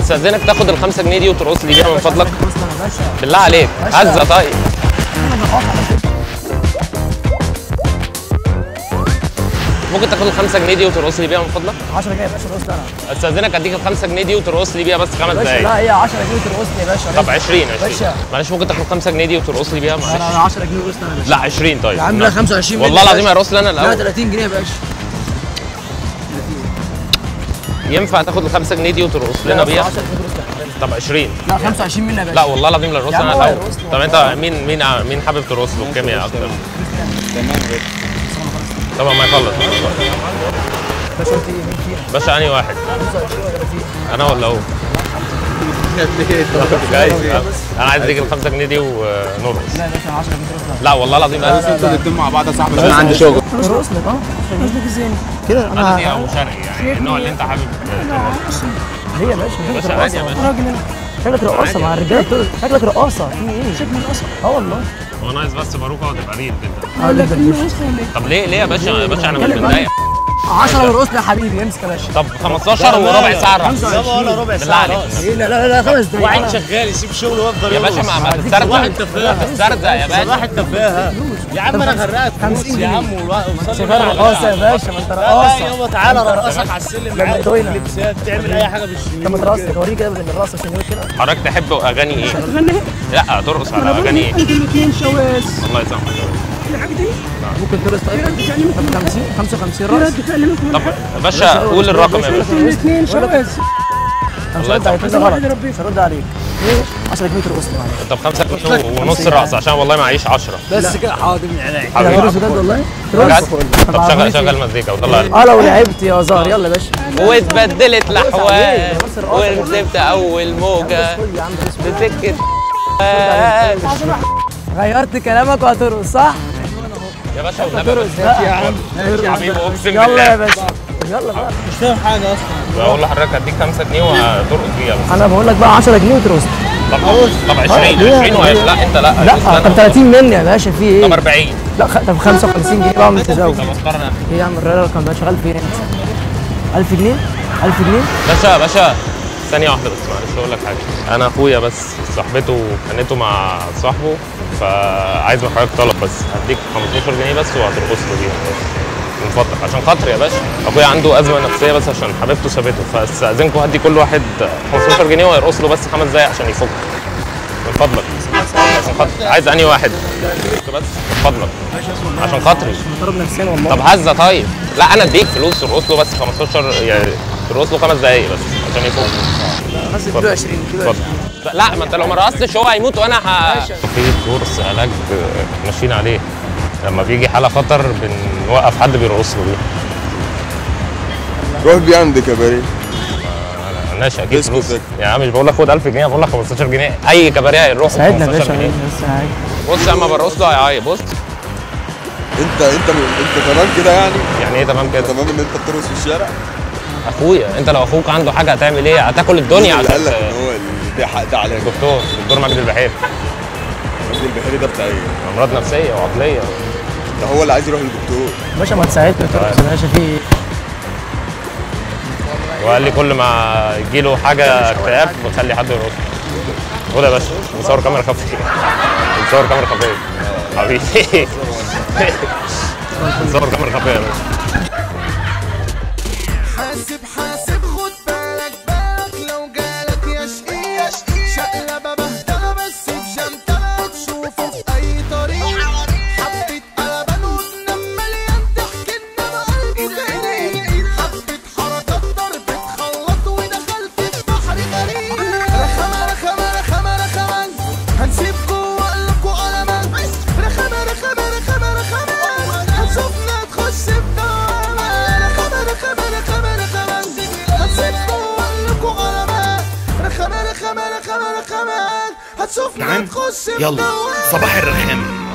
استاذنك تاخد ال 5 جنيه دي وترقص لي بيها من فضلك. بالله عليك هزه. طيب ممكن تاخد ال 5 جنيه دي وترقص لي بيها من فضلك؟ 10 جنيه يا باشا ترقص لي انا. استاذنك اديك ال 5 جنيه دي وترقص لي بيها بس 5 دقايق. لا هي 10 جنيه وترقص لي يا باشا. طب 20 20 معلش، ممكن تاخد 5 جنيه دي وترقص لي بيها؟ معلش انا 10 جنيه ورقص لي انا يا باشا. لا 20. طيب يا عم لا 25 والله العظيم هيرقص لي انا الاول. لا 30 جنيه يا باشا. ينفع تاخد ال 5 جنيه دي وترقص لنا بيها؟ 10 جنيه ترقص لي. طب 20. لا 25 منها يا باشا. لا والله العظيم لا رقص انا الاول. طب انت مين مين حابب ترقص له الكيمياء اكتر؟ تمام يا باشا. طبعا ما يخلص باشا. انت مين فينا؟ باشا انهي واحد؟ 25 ولا 30؟ انا ولا هو؟ انا عايز اديك ال 5 جنيه دي ونرقص. لا يا باشا 10 جنيه ترقص. لا والله العظيم انا انتوا الاثنين مع بعض يا صاحبي عشان عندي شغل. ارقص لك. اه ارقص لك ازاي؟ كده انا عادي او شرقي يعني النوع اللي انت حابب ترقص. ليه يا باشا؟ باشا عادي يا باشا. راجل شكلك رقاصه مع الرجالة، شكلك رقاصه. في ايه؟ شكلي رقاصه؟ اه والله. هو ناقص بس باروكه وتبقى real كده. اه جدا. طب ليه ليه يا باشا؟ يا باشا انا مش متضايق. 10 ورقص لي يا حبيبي. امسك يا باشا. طب 15 وربع ساعة رقص. ولا ربع ساعة رقص. لا لا لا 5 دقايق. واحد شغال يسيب شغله ويفضل يا باشا. ما تسترزق، تسترزق يا باشا. صباح التفاهة يا عم. انا غرقت فلوس يا عم وصلي. رقاصه يا باشا. ما انت رقاصه. لا يابا تعالى رقصك على السلم معاك، لبسات، تعمل اي حاجة بالشمال. طب ما ترقص اوريك كده بالرقص عشان كده. حضرتك تحب اغاني ايه؟ تغني؟ لا ترقص على اغاني ايه؟ انتوا الاثنين شواذ. الله يسامحك يا باشا. في حاجة تاني؟ ممكن ترقص. طيب 50 55 رقص. طب يا باشا قول الرقم يا باشا. الاثنين شواذ. مش هرد عليك، غلط. مش هرد عليك. 10 جنيه ترقص لي معلش. طب 5 جنيه ونص الرقص عشان والله معيش 10 بس كده. حاضر من عينيا. ترقص بجد والله؟ ترقص. طب شغل شغل مزيكا وطلع. اه لو لعبت يا زهر. يلا يا باشا. واتبدلت الاحوال وركبت اول موجه بسكه. غيرت كلامك وهترقص صح؟ يا باشا والنبي يا عم يا حبيبي اقسم بالله. يلا يا باشا يلا بقى. مش فاهم حاجة اصلا. بقول لحضرتك هديك 5 جنيه وهترقص بيها بس. انا بقول لك بقى 10 جنيه وترقص. طب 20 20 لا انت لا لا. طب 30 مني يا باشا. في ايه؟ طب 40. لا طب 55 جنيه بقى متزوج. طب اختار انا. ايه يا عم الرقم ده شغال فين انت؟ 1000 جنيه؟ 1000 جنيه؟ باشا باشا ثانية واحدة بس معلش أقول لك حاجة. أنا أخويا بس صاحبته خانته مع صاحبه، فعايز من حضرتك طلب بس. هديك 15 جنيه بس وهترقص له بيها بس من فضلك عشان خاطري يا باشا. أخويا عنده أزمة نفسية بس عشان حبيبته سابته، فاستأذنكم هدي كل واحد 15 جنيه وهيرقص له بس 5 دقايق عشان يفك. من فضلك عشان خاطري. عايز أنهي واحد؟ بس من فضلك عشان خاطري. مضطرب نفسيا والله. طب هزة. طيب لا أنا أديك فلوس ترقص له بس 15 يعني ترقص له 5 دقايق بس عشان يفك. اديله 20. لا ما انت لو ما رقصتش هو هيموت وانا في كورس علاج ماشيين عليه. لما بيجي حاله خطر بنوقف حد بيرقص له بيه. روح بيه عند كباريه. ما عندناش اكيد فلوس يا عم. مش بقول لك خد 1000 جنيه، بقول لك 15 جنيه. اي كباريه هيروح ساعدنا يا باشا. بص اما برقص له هيعيط. بص انت انت انت تمام كده يعني؟ يعني ايه تمام كده؟ تمام ان انت بترقص في الشارع؟ اخويا انت لو اخوك عنده حاجة هتعمل ايه؟ هتاكل الدنيا عشان قال لك ان هو ده حق ده عليك. دكتور مجدي البحيري. مجدي البحيري ده بتاع ايه؟ امراض نفسية وعقلية. ده هو اللي عايز يروح للدكتور. باشا ما تساعدني ترقص يا باشا. في ايه؟ وقال لي كل ما يجي له حاجة اكتئاب بخلي حد يرقص. خد يا باشا مصور كاميرا خفيه. مصور كاميرا خفيه حبيبي. مصور كاميرا خفيه يا باشا. حاسب حاسب خد بالك بالك لو جالك يا شقيق شقلبه بهدله بس بشنطه تشوفه في اي طريق. حبه قلبان ونم مليان ضحك انما قلبه خنيق. حبه حركات ضرب اتخلط ودخلت في بحر غريب. رخمة رخمة رخمة رخمة هنسيبكوا واقلبكوا قلما. رخمة رخمة رخمة رخمة هنشوفنا تخش في دوامه. رخمة رخمة رخمة رخمة هنسيبكوا واقلبكوا قلما. رخمة رخمة رخمة رخمة هتشوفنا تخش في دوامه. يلا صباح الرخامه.